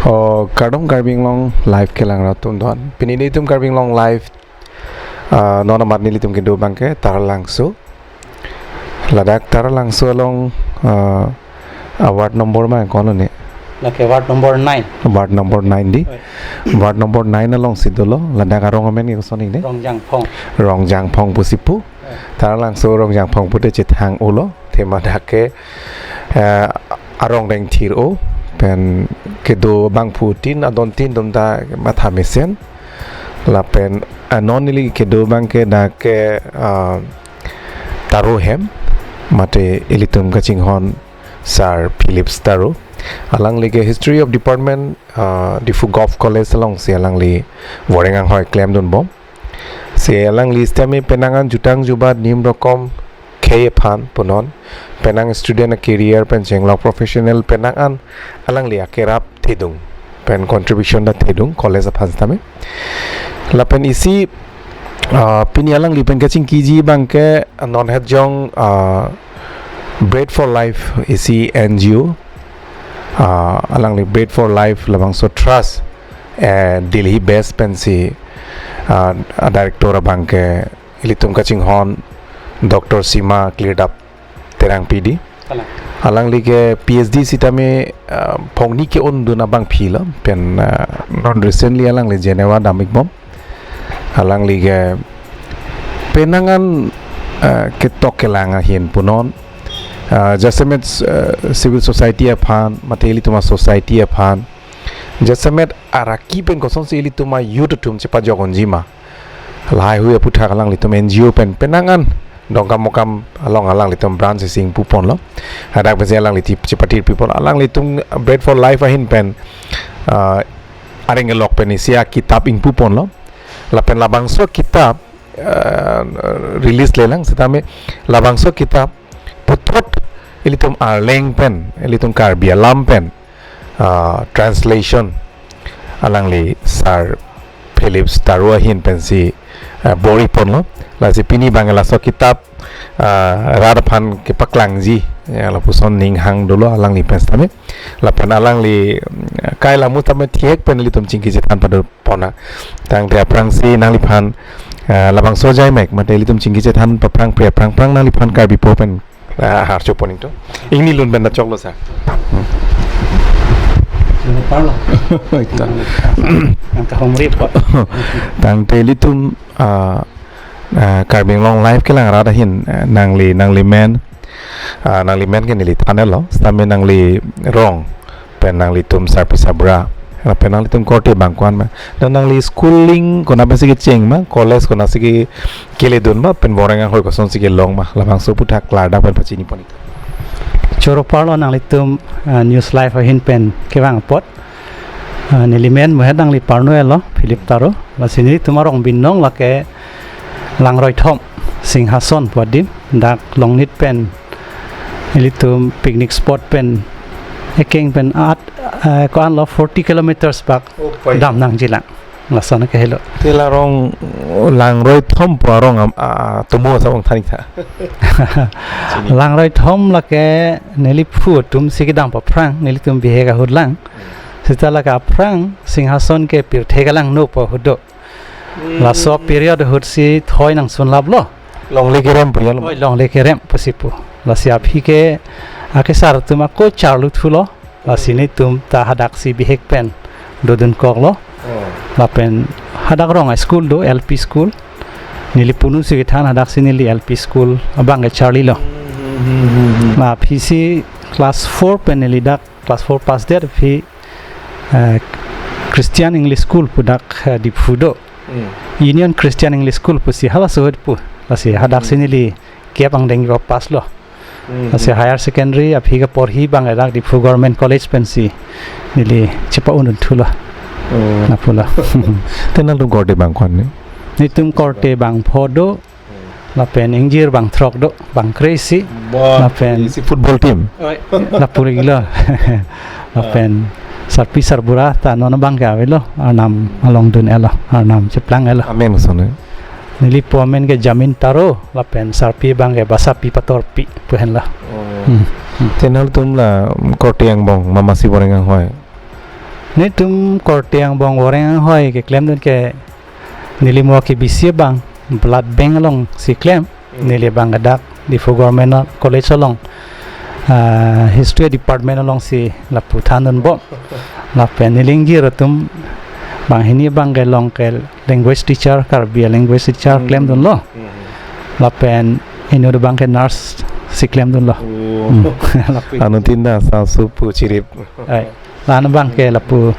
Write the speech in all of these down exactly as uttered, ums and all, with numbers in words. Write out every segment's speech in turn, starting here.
Oh, kardom Karbi Anglong Live kelang rat atum don. Pini nelitum Karbi Anglong Live, ah, non amat nelitum kedo abangke Taralangso. Ladak Taralangso along, ah, ah, ward number ma kono ne? Lake ward number nine. Ward number nine di. Oi. Ward number nine alongsi dolo. Ladak arong amen ke koson ne? Rongjangphong. Rongjangphong pusi pu. Oi. Taralangso Rongjangphong pute chethang-olo. Thema dak ke, eh, arong dengthir-o. Pen kedo abangphutin adontin dom ta matha mesen. Lapen, ah, non neli kedo abangke dak ke, ah, Taro hem, mate ilitum kachinghon Sir Phillips Taro. Alangli ke History of Department, ah, Diphu Govt College alongsi alangli voreng anghoi klemdunbom. Si alangli sitame penang an jutang jubat nim rokom khei aphan punon, penang student a-career pen chenglok professional penang an alangli akerap thedung pen contribution ta thedung college aphan sitame. Lapen isi, ah, pini alangli pen kachingkiji abangke non het jong, ah, Bread for Life isi N G O, ah, alangli Bread for Life labangso trust, eh, Delhi base pensi, ah, director abangke ilitum kachinghon Doctor Sima Klirdap Terangpi di. Kalang. Alangli ke P H D sitame, ah, phongni ke-undun abangphi lo. Pen, ah, non recently alangli Geneva dam-ikbom. Alangli ke penang an, ah, ketok kelang ahin punon. Ah, jasemet, ah, civil society aphan, mate ilitum a-society aphan. Jasemet araki pen kosonsi ilitum a-youth atum chepajok unji ma. Lahaihui aputhak alanglitum N G O pen penang an Dongkamukam along alanglitum branch isi ingpuponlo. Hadak pensi alangli ti chepathirpipon. Alanglitum Bread for Life ahin pen, ah, areng kelok pen isi akitap ingpuponlo. Lapen labangso akitap, ah, release lelang sitame labangso akitap puthot ilitum Arleng pen, ilitum Karbi alam pen, ah, translation alangli Sir Phillips Taro ahin pensi, ah, bor-iponlo. Lasi pini abang laso akitap, ah, rat aphan kepaklangji, ya, lapuson ning hang dolo alangli pen sitame. Lapen alangli, mm, kai lamu tame thihek pen ilitum chingki chethan padopon nang. Tangte aphrangsi nangliphan, ah, labangso ajaimek mate ilitum chingki chethan paphrang pri aphrang phrang nangliphan Karbi po pen, ah, harcho pon ingtung. Ingni lun pen ta choklo, sir. Hmm. Sino parlo? Ita. Ang kahumri po. Tangte ilitum, ah, ah, Karbi Anglong Live kelang rat ahin, ah, nangli, nangli men, ah, nangli men ke neli than-etlo, sitame nangli rong pen nanglitum sarpi sarbura, lapen nanglitum korte abang ko-an ma? Dan nangli schooling konat pensi kecheng ma, college konatsi ke keledun ma, pen voreng anghoi kosonsi kelong ma, labangso aputhak klardak pen pachinipon ik. Choro parlo nanglitum, ah, News Live ahin pen kevang apot. Ah, neli men muhet nangli parno-etlo, Philip Taro. Lasi nelitum arong binong lake Langroithom, Singhason pu adim, dak Longnit pen ilitum picnic spot pen, ekeng pen at, eh, ko-anlo forty kilometers bak. Oh, pai. Dam nangjilang. Lason ke helo. Te la arong Langroithom pu arong am, ah, tomo sa ong thanik tha. Langroithom lake neli phu atumsi kedam paphrang, nelitum bihek ahut lang. Seta lake aphrang Singhason ke pirthe kelangno pu ahut do. Hmm. Laso period ahutsi thoi nangsunlaplo. Longle kerem pu ya lo. Oi, longle kerem pusi pu. Lasi aphi ke akesar atum ako charlu thulo. Lasi nelitum ta hadaksi bihek pen dodunkoklo. Oh. Lapen hadak rong a-school do, L P school. Neli pununsi kethan hadaksi neli L P school abang kecharlilo. Hmm, hmm, hmm, hmm, hmm. La aphisi class four pen neli dak class four pass det aphi, eh, Christian English School pu dak, eh, Diphu do. Hmm. Union Christian English School pusi halaso ahut pu. Lasi hadaksi neli kep angdeng pass lo. Hmm. Lasi higher secondary aphi kaporhi abang dak Diphu Government College pensi neli chepa-un thulo. Oh. Lapulo. Te nangtum korte abang ko-an ne? Nelitum korte abang pho do. Hmm. Lapen ingjir abang throk do, abang kre-isi. Wah, lapen isi football team. Oi. Lapu-iklo. Lapen sarpi sarbura ta non abang ke avelo, arnam along dun-etlo, arnam cheplang-etlo. Amen, sone. Neli po amen ke Jamin Taro, lapen sarpi abang ke Basapi Patorpi pu henlo. Oh. Hmm. Hmm. Te nangtum la korte angbong ma masi voreng anghoi? Netum korte angbong goreng anghoi keklemdun ke neli mo ke B C A abang blood bank alongsi klem. Hmm. Neli abang ke dak Diphu Government College along, ah, History Department alongsi lapu thandunbom. Lapen neli ingjir atum banghini abang ke long ke language teacher, Karbi language teacher, hmm, klemdunlo. Hmm. Lapen inut abang ke nurse si klemdunlo. Oh. Hmm. Lapu. Anuttin ta sa supu chirip. Ai. La-an abang ke lapu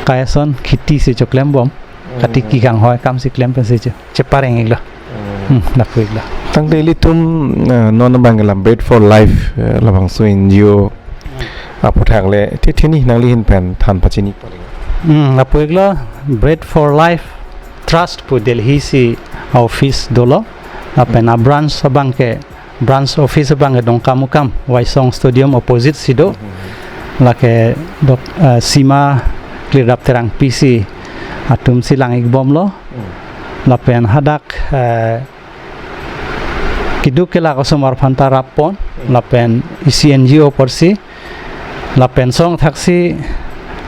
kai ason kheti si choklembom. Kati, hmm, kekanghoi akam si klem pensi cho, chepareng-iklo. Hmm. Hmm, lapu-iklo. Tangte ilitum, eh, non abang ke la Bread for Life, eh, labangso N G O, hmm, aputhak le, te theni nangli ahin pen than pachini pareng. Hmm, lapu-iklo, Bread for Life Trust pu Delhi si office dolo. Lapen, hmm, a-branch abang ke branch office abang ke Dongkamukam, Waisong Stadium opposite si do. Hmm. Lake dok, eh, Sima Klirdap Terangpi si atum si lang-ikbomlo. Hmm. Lapen hadak, eh, keduk kelak osomar aphanta rappon. Hmm. Lapen isi N G O apotsi. Lapen song thaksi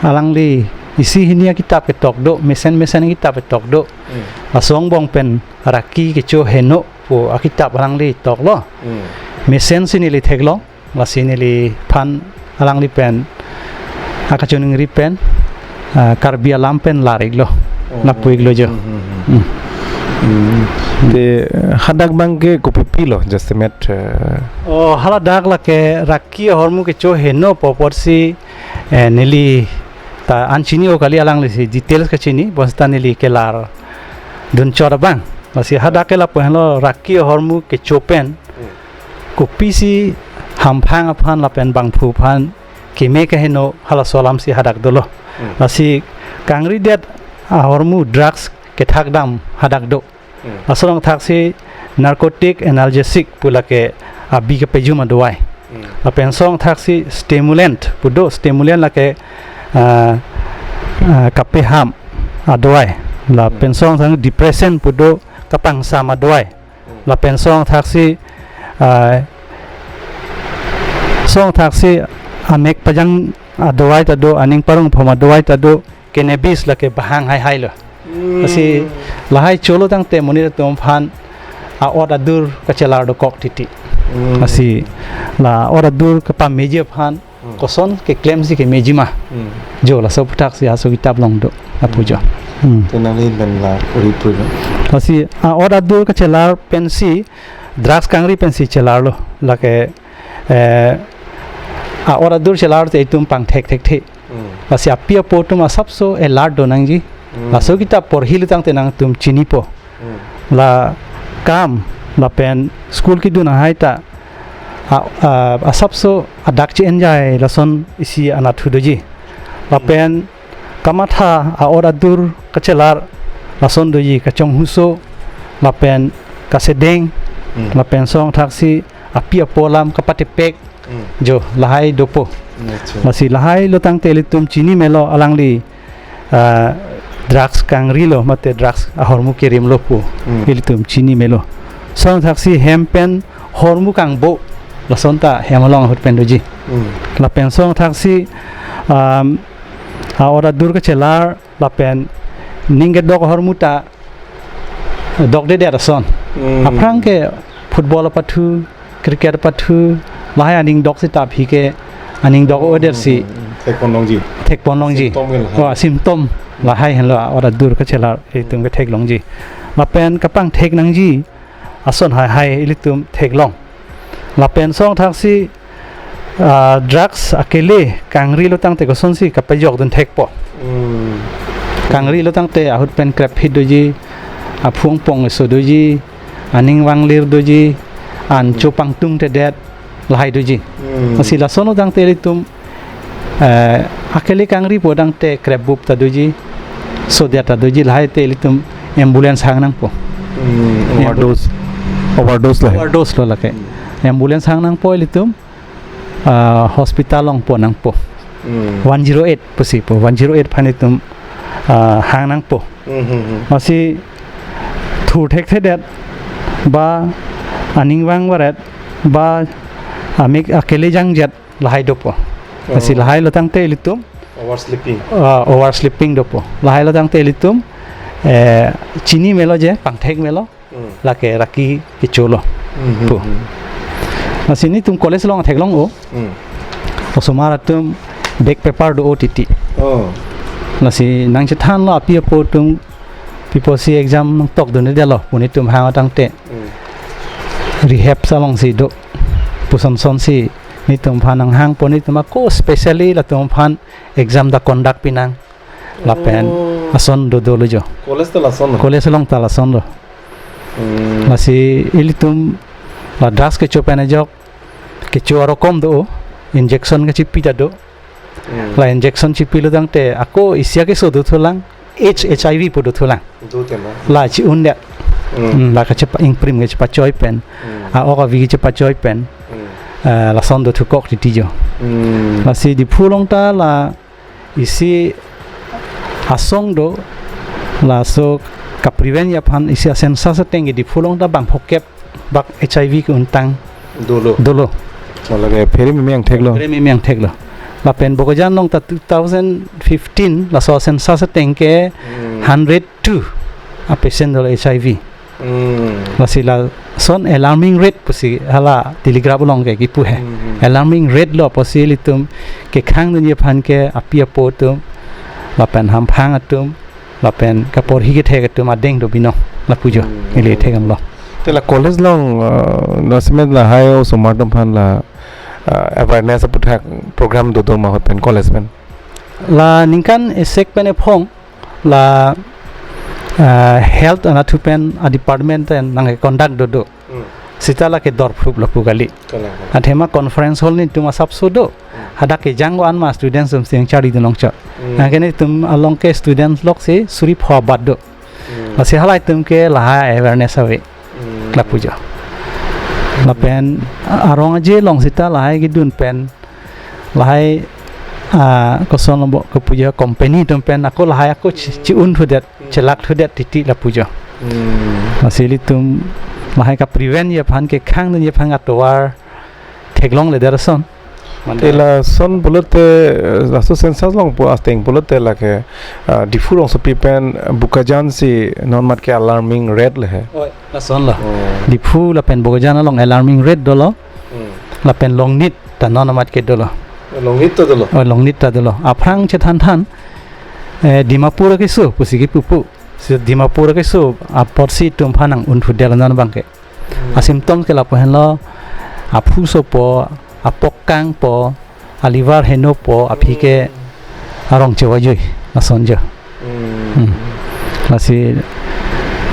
alangli isi hini akitap ketok do, mesen mesen akitap ketok do. Hmm. Laso angbong pen Raki Kecho Heno pu akitap alangli toklo. Hmm. Mesen si neli theklong, lasi neliphan alangli pen akachiningri pen, ah, Karbi alam pen lar-iklo, oh, lapu-iklo jo. Hmm, hmm, hmm. Hmm. Hmm. Te, eh, hadak abang ke kopi-pi lo, jasemet, eh? Oh, haladak lake Raki ahormu kecho heno pu apotsi, eh, neli ta an chini-o kali, alangli si details kachini, bonsita neli kelardun chot abang. Lasi hadak ke lapu henlo, Raki ahormu kecho pen, hmm, kopisi hamphang aphan lapen bangphu aphan keme keheno halaso alam si hadak dolo. Hmm. Lasi kangridet ahormu, drugs kethakdam hadak do. Hmm. Laso along thaksi narcotic analgesic pu lake abi kepejum adovai. Hmm. Lapen song thaksi stimulant pu do, stimulant lake, ah, ah, kapeham adovai. Lapen, hmm, song thang depressant pu do, kapangsam adovai. Hmm. Lapen song thaksi, ah, song thaksi amek pajang adovai ta do, aning parong phom adovai ta do, cannabis lake bahang haihai lo. Hmm. Lasi lahai cholo tangte monit atum aphan a-ot adur kachelar dokok titi. Hmm. Lasi la ot adur kapameji aphan, hmm, koson keklem si kemeji ma. Hmm. Jo laso aputhak si laso akitap along do, lapu jo. Hmm. Hmm. Te nangli pen la uri pu lo. Lasi a-ot adur kachelar pensi drugs kangri pensi chelarlo. Lake, eh, a-ot adur chelar te itum pangthek thekthe. Hmm. Lasi api apo atum asapso alert do nangji. Hmm. Laso akitap porhilo tangte nangtum chinipo. Hmm. La kam, lapen school kedun ahai ta, a, a, asapso adak che-enjai lason isi anatthu doji. Lapen kamatha a-ot adur kachelar lason doji, kachonghuso, lapen kasedeng, hmm, lapen song thaksi api apo alam kapatepek, hmm, jo lahai dopo. Hmm, acha. Lasi lahai lo tangte ilitum chini melo alangli, ah, drugs kangri lo mate drugs ahormu kerim lo pu, hmm, ilitum chini melo. Song thaksi hem pen hormu kangbo, lason ta hem along ahut pen doji. Hmm. Lapen song thaksi, um, a-ot adur kachelar lapen ning kedok ahormu ta dokdedet ason. Hmm. Aphrang ke football apathu, cricket apathu, lahai aning dok seta aphi ke aning dok, hmm, oder si, hmm, hmm, thekpon longji. Thekpon longji. Symptom ke lahai. Oh, symptom lahai henlo a-ot adur kachelar itum ke theklongji. Lapen kapangthek nangji ason haihai ilitum theklong. Lapen song thaksi, ah, drugs akele kangri lo tangte kosonsi kapajokdun thekpo. Hmm. Kangri lo tangte ahut pen krepphit doji, aphung pong eso doji, aning vanglir doji, an, hmm, chopangtungtedet lahai doji. Hmm. Lasi lason lo tangte ilitum, eh, akele kangripo tangte krepbup ta doji, sodet ta doji, lahai te ilitum ambulance hang nangpo. Hmm, ambul- overdose. Overdose lahai. Overdose lo lake. Hmm. Ambulance hang nangpo ilitum, ah, hospital along pon nangpo. Hmm. One zero eight pusi po, one zero eight aphan itum, ah, hang nangpo. Hmm, hmm, hmm. Lasi thur thekthedet, ba aning vang varet, ba amek akele jangjet, lahai dopo. Lasi, oh, lahai lo tangte ilitum, Oversleeping. Ah, oversleeping dopo. Lahai lo tangte ilitum, eh, chini melo je, pangthek melo, Hmm. lake raki kecholo. Hmm, hmm, Pu. hmm. Lasi nelitum college along theklong-o. Hmm. Osomar atum back paper do-o titi. Oh. Lasi nangchethanlo api apo atum piposi exam nangtokdunde lo pu nelitum hang tangte. Hmm. Rehab alongsi do. Puson sonsi nelitum aphan nanghangpo, nelitum ako specially latum aphan exam ta conduct pinang. Lapen Oh. ason do dolo jo. College ta lason lo? College along ta lason lo. Hmm. Lasi ilitum la drugs kecho pen ajok kecho arokom do, injection kechipi ta do. Hmm. La injection chipilo tangte ako isi akeso dothulang, H, HIV pu dothulang. Dote na. La chi-un det. Hmm. Hmm, la kachepa ingprim kachepachoi pen. Hmm. A-ok avi kachepachoi pen. Hmm. Eh, lason dothukok titi jo. Hmm. Lasi Diphu along ta la isi asong do, laso kaprevent ji aphan isi a-census ateng ke Diphu along ta bang phokep bak HIV ke-untang Dolo. dolo. Malage phere meme angthek lo. Phere meme angthek lo. Lapen Bokajan along ta two thousand fifteen laso census ateng ke Hmm. hundred two a-patient dolo HIV. Hmm. Lasi lason alarming rate pusi hala telegraph along ke kipu he. Hmm, hmm. Alarming rate lo pusi ilitum kekhangdunji aphan ke api apo atum, lapen hamphang atum, lapen kaporhi kethek atum adeng do binong lapu jo. Hmm. Ili thekdamlo. Te la college along, uh, lasemet lahai osomar atum aphan la, uh, awareness aputhak program do do ma ahut pen college pen? La ningkan isi pen ephong la, uh, health anatthu pen a-department pen nangke conduct do do. Hmm. Seta lake dorphrup lapu kali. Kalang, kalang. Athema conference hall nelitum asapso do. Hmm. Hadak kejang ko-an ma students atum si nangcharlidun longchot. Hmm. Nangke nelitum along ke students lok si suri pho abat do. Hmm. Lasi halai atum ke lahai awareness ave. Hmm. Lapu jo. Lapen a-, arong aje along seta lahai kedun pen lahai, ah, koson lo bo kepu jo company atum pen ako lahai ako chi-, chi-un thudet, Hmm. chelak thudet titi lapu jo. Hmm. Lasi ilitum lahai kaprevent ji aphan, kekhangdunji aphan atovar theklongle der ason. Mane Te lason pulote, eh, laso census along pu ateng pulote lake, ah, Diphu rongsopi pen Bokajan si non mat ke alarming rate le he. Oi, lason lo. Oh. Diphu lapen Bokajan along alarming rate dolo. Hmm. Lapen Longnit ta non mat ke dolo. Longnit ta dolo. Oh, Longnit ta dolo. Aphrang chethan than, eh, Dimapur keso pusi kipu pu. Si Dimapur keso apotsi itum aphan nang-un thudetlo non abang ke. Hmm. A-symptom ke lapu henlo, aphu sopo, apok kangpo, a-liver henopo, aphi ke Hmm. arong chewajui, lason jo. Hmm. Hmm. Lasi,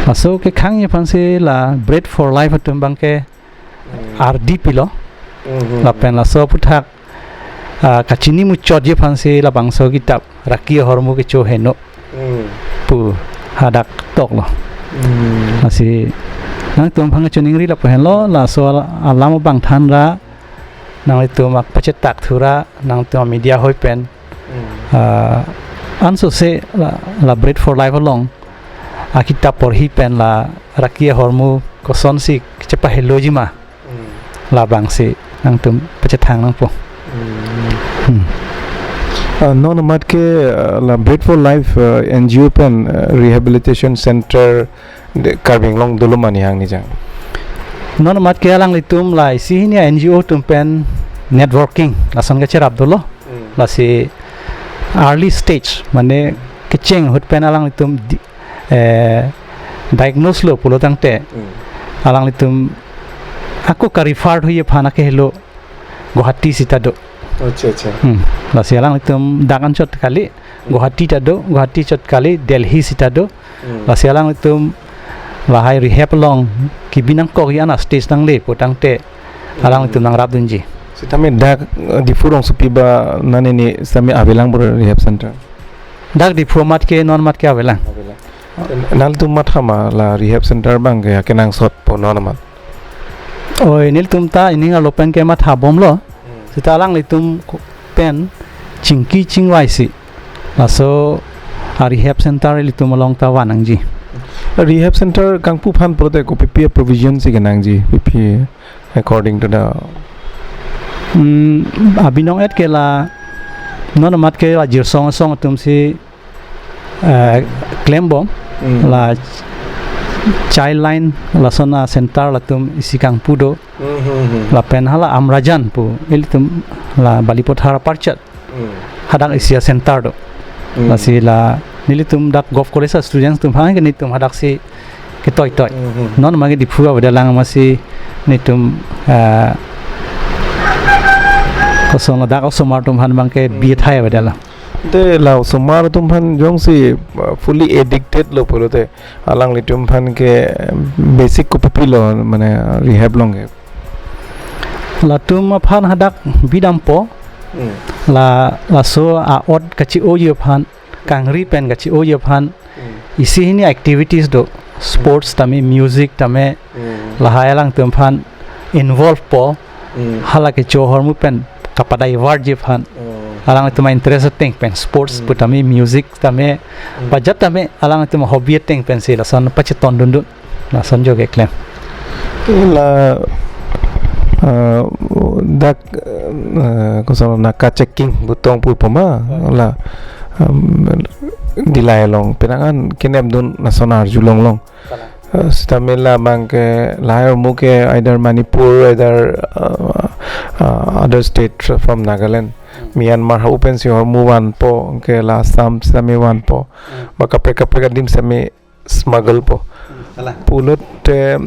laso kekhangji aphan si la Bread for Life atum abang ke Hmm. ardi pilo. Hmm, hmm, Lapen hmm. laso aputhak, ah, kachini muchotji aphan si labangso kitap Raki Ahormu Kecho Heno Hmm. pu hadak toklo. Hmm. Lasi nangtum aphan kachiningri lapu henlo, laso al-, alam abang thanra, nanglitum ak pachetak thura, nangtum media hoi pen, Hmm. ah, ansose la, la Bread for Life along akitap porhi pen la Raki Ahormu kosonsi chepaheloji ma. Hmm. Labangsi nangtum pachethang nangpo. Hmm. Hmm. Ah, non mat ke, ah, la Bread for Life, ah, N G O pen, ah, rehabilitation center de Karbi Anglong dolo ma neli hang nijang. Non mat ke alanglitum la isi hini a-N G O atum pen networking lason kacherap dolo. Hmm. Lasi early stage, mane kecheng ahut pen alanglitum di-, eh, diagnose lo pulo tangte, Hmm. alanglitum ako ka-refer thuji aphan akehelo Guwahati sita do. Acha, acha. Hmm. Lasi alanglitum dak anchot kali, Guwahati ta do, Guwahati chot kali, Delhi sita do. Hmm. Lasi alanglitum lahai rehab along kebi nangkokji an a-stage nangle pu tangte, Hmm. alanglitum nangrapdunji. Sitame dak, eh, Diphu rongsopi ba nane ni sitame avelang bro rehab center? Dak Diphu mat ke non mat ke avelang. Avelang. Nangtum matha ma la rehab center abang ke kenangsot po non mat? Oi, nelitum ta ining arlo pen ke mathabomlo. Hmm. Sita alanglitum ko-, pen chingki chingvaisi laso a-rehab center ilitum along ta van nangji. Rehab center kangpu aphan pulote kopipi a-provision si kenangji, pipi according to the Hmm, abinong et ke la non amat ke la Jirsong asong atum si, eh, klembom, Hmm. la Childline lason a-center latum isi kangpu do. Hmm, hmm, hmm. Lapen hala Amrajan pu ilitum la Balipathar aparchat. Hmm. Hadak isi a-center do. Hmm. Lasi la nelitum dak Govt College a-students atum aphan ke nelitum hadak si ketoi-toi. Hmm, hmm. Non abang ke Diphu avedet lang amatsi nelitum, eh, kosong ladak osomar atum aphan abang ke Hmm. bi thai avedet lang. Te la osomar atum aphan jongsi, uh, fully addicted lo pulote alanglitum aphan ke basic kopi-pi lo mane rehab along ke? Latum aphan hadak bidampo. Hmm. La, laso a-ot kachi-oji aphan, kangri pen kachi-oji aphan. Hmm. Isi hini activities do, sports tame, music tame, Hmm. lahai alangtum aphan involve po. Hmm. Hala kecho ahormu pen kapadai varji aphan. Hmm. Alangtum a-interest ateng pen sports Hmm. pu tame, music tame, Hmm. bajat tame alangtum hobby ateng pensi lason pachetondundun. Lason jo keklem. La, uh, dak, uh, kosong naka checking butong pu poma, Hmm. la, um, Dillai along penang an kenepdun lason arjulonglong. Kalang. Uh, sitame la abang ke lahai ahormu ke either Manipur, either, uh, uh, other state from Nagaland, Hmm. Myanmar ha-u pensi ahormu vanpo, ke la Assam sitame vanpo. Hmm. Ba kaprek kaprek adim sitame smuggle po. Hmm, kalang. Pulote, eh,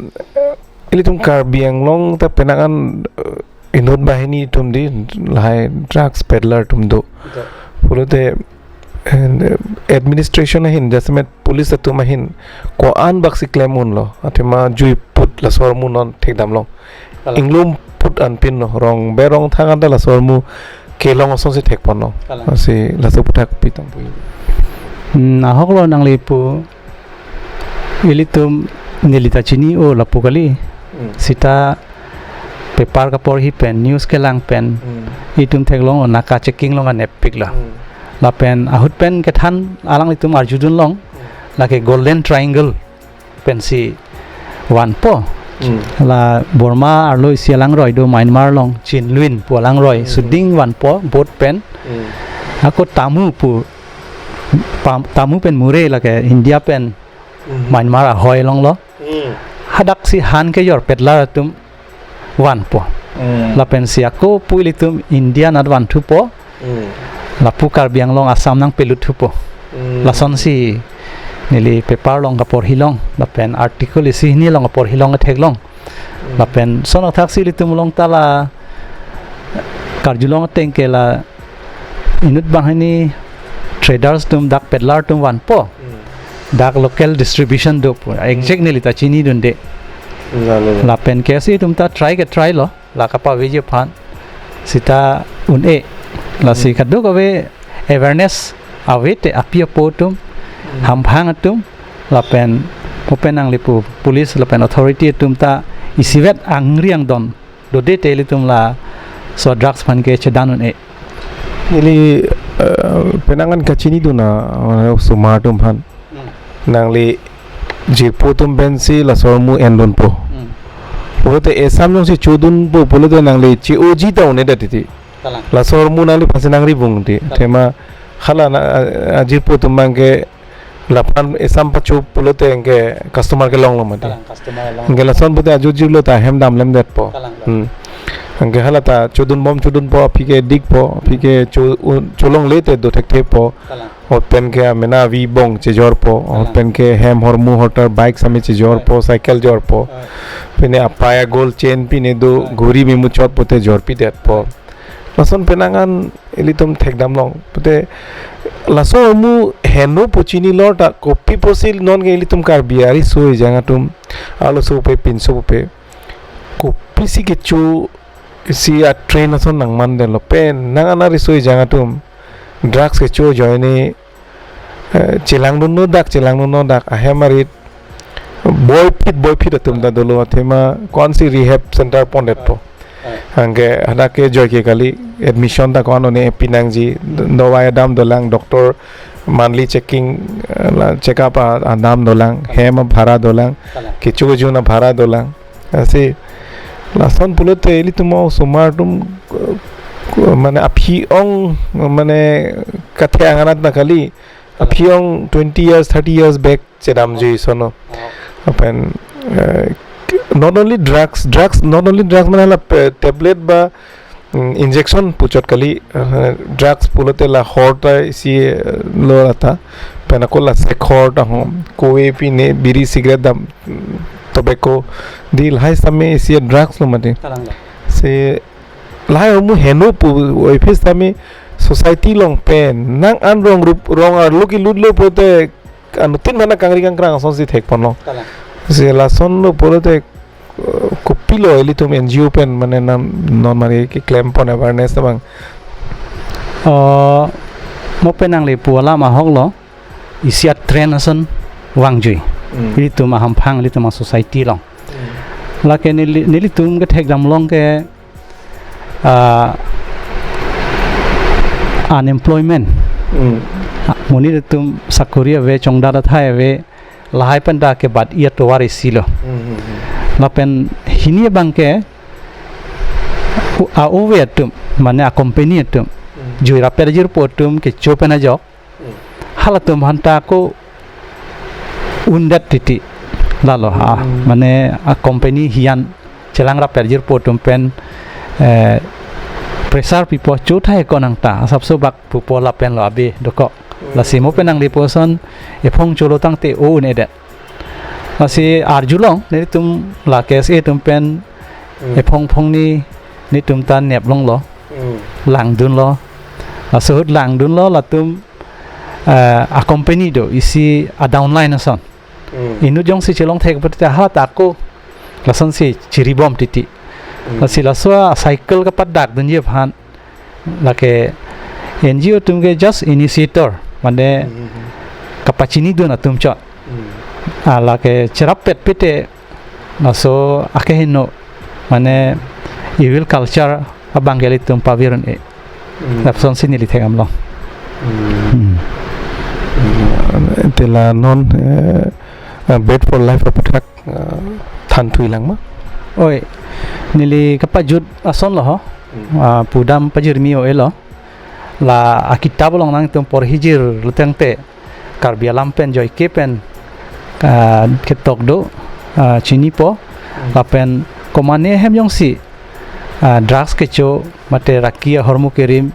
ilitum Karbi Anglong ta penang an, eh, inut banghini atum dei, lahai drugs peddler atum do. Betul. Pulote, eh, administration ahin, jasemet police atum ahin, ko-an bak si klem unlo, athema juiput laso ahormu non thekdamlong. Kalang. Inglum put anpinlo, rong berong thang anta laso ahormu kelong asonsi thekponlo. Kalang. Lasi laso aphuthak pi tangpui? Hmm, ahok lo nangli pu, ilitum neli ta chini-o lapu kali. Hmm. Sita paper kaporhi pen, news kelang pen, Hmm. itum theklong naka checking along anepik lo. Hmm. Lapen ahut pen kethan alanglitum arjudunlong, Hmm. lake Golden Triangle pensi vanpo. Hmm. La Burma arlo isi alangroi do, Myanmar along Chin Lwin pu alangroi, Hmm. suding vanpo boat pen. Hmm. Ako Tamu pu, pam-, Tamu pen Murree lake India pen Hmm. Myanmar ahoi along lo. Hmm. Hadak si han kejor peddler atum vanpo. Hmm. Lapensi ako pu ilitum India anat vanthupo. Hmm. Lapu Karbi Anglong Assam nangpelut thupo. Hmm. Lasonsi neli paper along kaporhilong, lapen article isi hini along kaporhilong ketheklong. Hmm. Lapen lason athak si ilitum along ta la karjulong ateng ke la inut banghini traders atum, dak peddler atum vanpo. Hmm. Dak local distribution do pu. Exact Hmm. neli ta chinidunde. Lalo. Lapen ke si itum ta try ke try lo, la kapaveji aphan. Sita un-e. Lasi Hmm. kadokave awareness ave te api apo atum, Hmm. hamphang atum, lapen open nangli pu police lapen authority atum ta isivet angri angdon dode te ilitum laso drugs aphan ke chedan un-e. Neli, eh, penang an kachinidun a, eh, osomar atum aphan. Hmm. Nangli jirpo atum pensi laso ahormu endunpo. Hmm. Pulote esam jongsi chodunpo pulote nangli che-oji ta un-edet titi. Kalang. Laso ahormu nangliphansi nangrivung ti. Kalang. Athema hala na, a, ajirpo atum abang ke laphan esam pacho pulote anke customer kelonglo mati. Kalang, customer long. Anke lason pute ajo jirlo ta hem damlemdetpo. Kalang, kalang. Hmm. Anke hala ta chodunbom chodunpo, aphi ke dikpo, aphi ke cho, u-, cholongle te do thekthepo. Kalang. Ahut pen ke amena avi bong chejorpo. Kalang. Ahut pen ke hem ahormu ahortar bike sami chejorpo, Right. cycle jorpo. Right. Pine apei a-gold chain pine do, Right. ghuri memuchot pute jorpidetpo. Right. Lason penang an ilitum thekdamlong. Pute laso ahormu heno pu chinilo ta kopi pusi non ke ilitum Karbi ariso ejang atum arloso pupe pinso pupe kopisi kecho isi a-trend ason nangmandetlo, penang an ariso ejang atum drugs kecho ajoine, eh, chelangdunno dak, chelangdunno dak, ahem arit boiphit boiphit atum ta dolo, athema ko-ansi rehab center pondetpo. Anke hadak ke joike kali, admission ta ko-an one pinangji, dawai adam dolang, doctor monthly checking, eh, la check up a, adam dolang, hem abhara dolang, Kalang. kecho kejun abhara dolang. Lasi lason pulote ilitum osomar atum, eh, mane aphi-ong, mane kathe anganat na kali. Aphi-ong twenty years, thirty years back chedamjui ason lo. Lapen, eh, not only drugs, drugs, not only drugs mane la pe-, tablet ba, mm, injection puchot kali, eh, drugs pulote la hor ta isi, eh, lo rata. Pen ako la sekhor ta ho, kove pine, biri cigarette dam, mm, tobacco, di lahai sitame isi drugs lo mati. Kalang lo. Si lahai ahormu heno pu office tame society along pen nang an rong rup rong arlo kelutlo pulote anuttin mana kangri kangkrang asonsi thekponlo. Kalang. Si lason lo pulote, eh, kopilo ilitum N G O pen mane nam non mari keklempon awareness abang. Oh, mo pen nangli pu alam ahok lo. Isi a-trend ason vangjui. Hmm. Ilitum ahamphang, ilitum a-society along. Hmm. Lake neli-, nelitum kethekdam along ke, ah, unemployment. Hmm. Ah, monit atum sakori ave, chongdat athai ave, lahai pen ta kebat-i atovar isi lo. Hmm, hmm, hmm. Lapen hini abang ke, u-, a-ove atum, mane a-company atum, Hmm. jui rapet jirpo atum kecho pen ajok, Hmm. halatum aphanta ko undet titi. Lalo ha, Hmm. mane a-company hian chelang rapet jirpo atum pen, eh, pressure pipo cho thai ko nangta, asapso bak pupo lapen lo abe dokok. Hmm. Lasi mo pen nangli pu ason ephong cholo tangte o-un-edet. Lasi arjulong, nelitum la K S A atum pen Hmm. ephong phongni netum ta neplonglo. Hmm. Langdunlo. Laso ahut langdunlo latum, eh, a-company do, isi a-downline ason. Hmm. Inut jongsi chelong thek pute ha ta ako lasonsi chiribom titi. Hmm. Lasi laso a-cycle kapadakdunji aphan lake N G O atum ke just initiator, mane Hmm, hmm, hmm. kapachinidun atum chot. Hmm. Ah, lake cherapet pete laso akeheno, mane evil culture abang ke ilitum pavirun e. Hmm. Lapsonsi neli thekdamlo. Hmm. Hmm. Hmm. Te la non, eh, eh, Bread for Life aputhak, eh, thanthuilang ma? Oi, neli kapajut ason lo ho. Hmm. Ah, pudam pajirmi o-e lo. La akitab along nangtum porhijirlo tangte Karbi alam pen joike pen, ah, ketok do, ah, chinipo, Hmm. lapen komane ahem jongsi, ah, drugs kecho mate raki ahormu kerim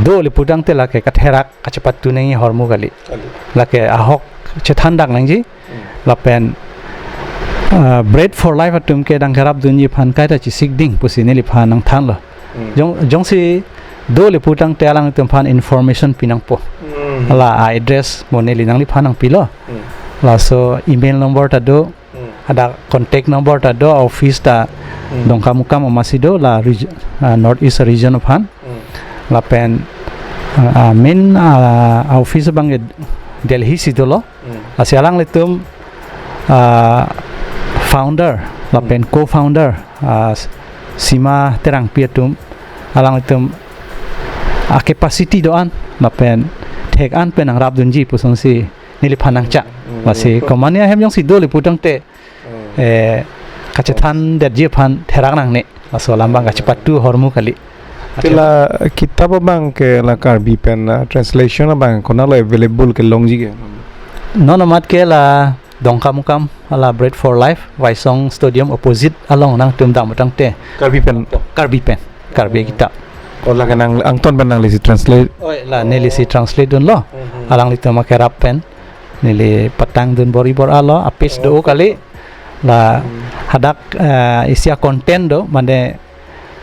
dole pu tangte lake katherak kachepatu nangji ahormu kali. Kali. Lake ahok chethandak nangji. Hmm. Lapen, ah, Bread for Life atum ke dang kerapdunji aphan kaita chesik ding pusi neliphan nangthanlo. Hmm. Jong, jongsi dole pu tangte alangtum aphan information pinangpo. Hmm. La a-address mo neli nangliphan nangpilo. Hmm. Laso email number ta do, Hmm. ada contact number ta do, office ta Hmm. Dongkamukam amatsi do, la reg-, ah, North East region aphan. Hmm. Lapen, ah, ah, main, ah, office abang ke Delhi si dolo. Hmm. Lasi alanglitum, ah, founder lapen Hmm. co-founder, ah, Sima Terangpi atum, alanglitum a-capacity do-an lapen thek-an pen nangrapdunji pusonsi neliphan nangchak. Hmm. Lasi komane ahem jongsi dole pu tangte, Hmm. eh, kachethandetji aphan therak nangne. Laso alam abang kachepatu ahormu kali. Te la kitab abang ke la Karbi pen, ah, translation abang konatlo available kelongji ke? Non amat ke la Dongkamukam, hala Bread for Life, Waisong Stadium opposite along nangtum dam tangte. Karbi pen? Karbi pen. Karbi Hmm. kitab. Oh, lake nang angton pen nanglisi translate? Oi, la nelisi translate dunlo. Hmm. Alanglitum akerap pen neli patangdun bor-i bor-alo, a-page do Oh. kali. La Hmm. hadak, eh, isi a-content do, mane,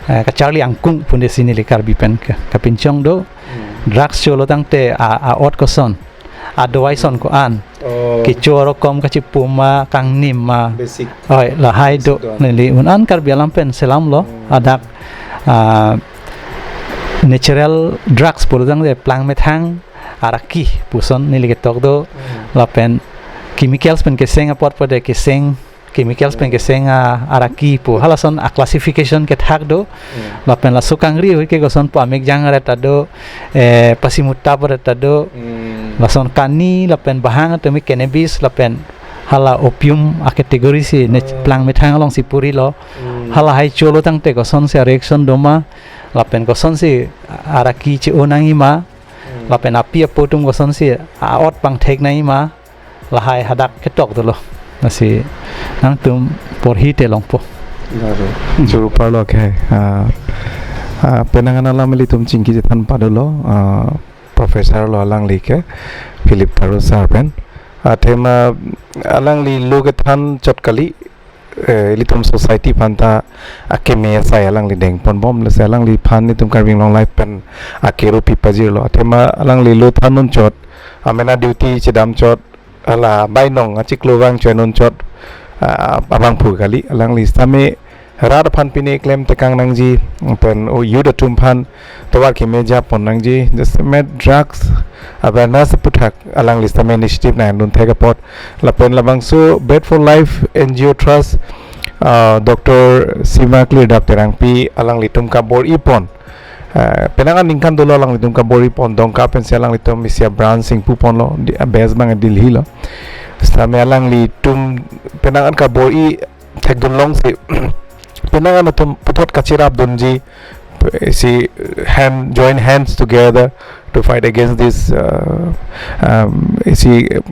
eh, kacharli angkung pundesi neli Karbi pen ke, kapinchong do. Hmm. Drugs cholo tangte a, a-ot koson, adawai son ko-an. Oh. Kecho arokom kachipum ma, kangnim ma. Basic. Oi, lahai do. Basic do-an. Neli un-an Karbi alam pen selamlo. Hmm. Hadak, ah, natural drugs pulo tangte plang methang, araki puson neli ketok do. Hmm. Lapen chemicals pen keseng apot pode keseng, chemicals pen Hmm. keseng a, araki pu. Halason a-classification kethak do. Hmm. Lapen laso kangri ahut ke kosonpo, amek jang ret ta do, eh, pasimutap ret ta do. Hmm. Lason kani lapen bahang atum cannabis lapen hala opium a-category si ne Hmm. plang methang alongsi purilo. Hmm. Halahai cholo tangte kosonsi a-reaction doma. lapen kosonsi araki che-o nangji ma, lapen api apo atum kosonsi a-ot pangthek nangji ma, lahai hadak ketok dolo. Lasi nangtum porhi te longpo. Lalo. Churu parlo ke. Ah, ah, penang an alam ilitum chingki chethan padolo. Ah, professor lo alangli ke, Philip Taro sir pen. Athema alangli lo kethan chot kali, eh, ilitum society aphan ta akeme asai alangli dengponbom, lasi alangliphan itum Karbi Anglong Live pen akero pipajirlo. Athema alangli lo than un chot, amena duty chedam chot, hala bainong achiklo vang choi un chot, ah, abangphu kali, alangli sitame rat aphan pine klem tekang nangji, pen o youth atum aphan tovar keme japon nangji, jasemet drugs awareness aputhak alangli sitame initiative nangdun thek apot. Lapen labangso Bread for Life N G O Trust, ah, Doctor Sima Klirdap Terangpi alanglitum kabor-ipon. Ah, penang an ningkan dolo alanglitum kabor-ipon, Dongka pensi alanglitum isi a-branch ingpuponlo, di, ah, base abang Delhi lo. Sitame alanglitum penang an kabor-i thekdun longsi penang an atum puthot kachirapdunji, isi hand, join hands together to fight against this, uh, um, isi, uh,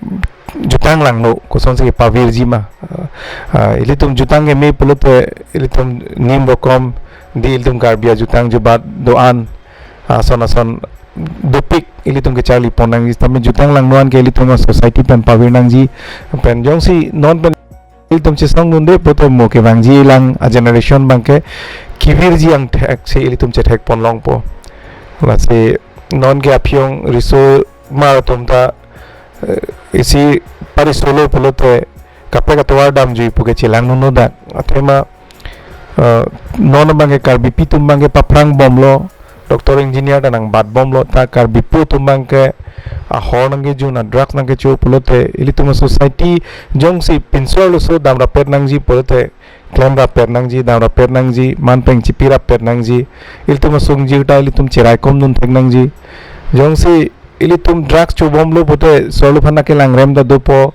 jutang langno kosonsi pavirji ma. Uh, uh, ilitum jutang keme pulote ilitum nim rokom di ilitum Karbi ajutang jubat do-an, uh, ason ason dopik ilitum kecharlipon nangji, sitame jutang langno an ke ilitum a-society pen pavir nangji, pen jongsi non pen ilitum chesongdunde pulote mo kevangji lang a-generation abangke kevirji angthek si ilitum chethekpon longpo. Lasi non ke aphi-ong riso mar atum ta, eh, isi parisolo pulote kaprek atovar damjui pu ke chelang nunu dak. Athema, eh, non abangke Karbipi atum abangke paphrang bomlo, doctor engineer ta nangbat bomlo, ta Karbipo atum abangke ahor nangkejun, a-drugs nangkecho pulote ilitum a-society jongsi pinso arloso damrappet nangji pulote klemrappet nangji, damrappet nangji, manpeng chipirappet nangji, ilitum asong jirta ilitum cheraikomdun thek nangji. Jongsi ilitum drugs chobomlo pulote so arlo aphan akelang rem ta dopo,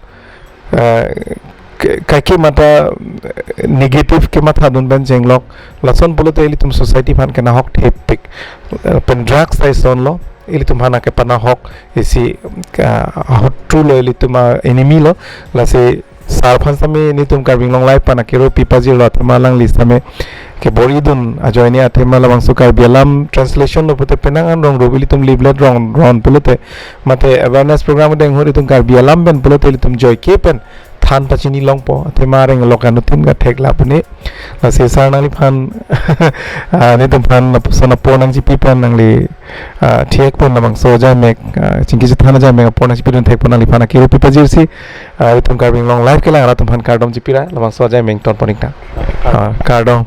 eh, ke-, kaike mata, eh, negative kemathadun pen chenglok, lason pulote ilitum society aphan kenahok thepik. Eh, pen drugs ta isonlo, ilitum aphan akepanahok isi, ah, ahotru lo, ilitum a-enemy lo, lasi sir aphan sitame nelitum Karbi Anglong Live aphan akero pipajirlo, athema alangli sitame kebor-idun ajoine, athema labangso Karbi alam translation lo pulote penang an rong rup ilitum leaflet rong ron pulote mate awareness program deng ahut itum Karbi alam pen pulote ilitum joike pen than pachini longpo, athema areng lok anuttin kathek lapu ne. Lasi sir nangliphan, ah, nelitum aphan lapuson apor nangchipi pen nangli, ah, thekpon labangso ajaimek, ah, chingki chethan ajaimek apor nangchipidun thekpon nangliphan akero pipajirsi, ah, itum Karbi Anglong Live kelang arat atum aphan kardom chipira, labangso ajaimek tonpon ingtang. Ah, kardom.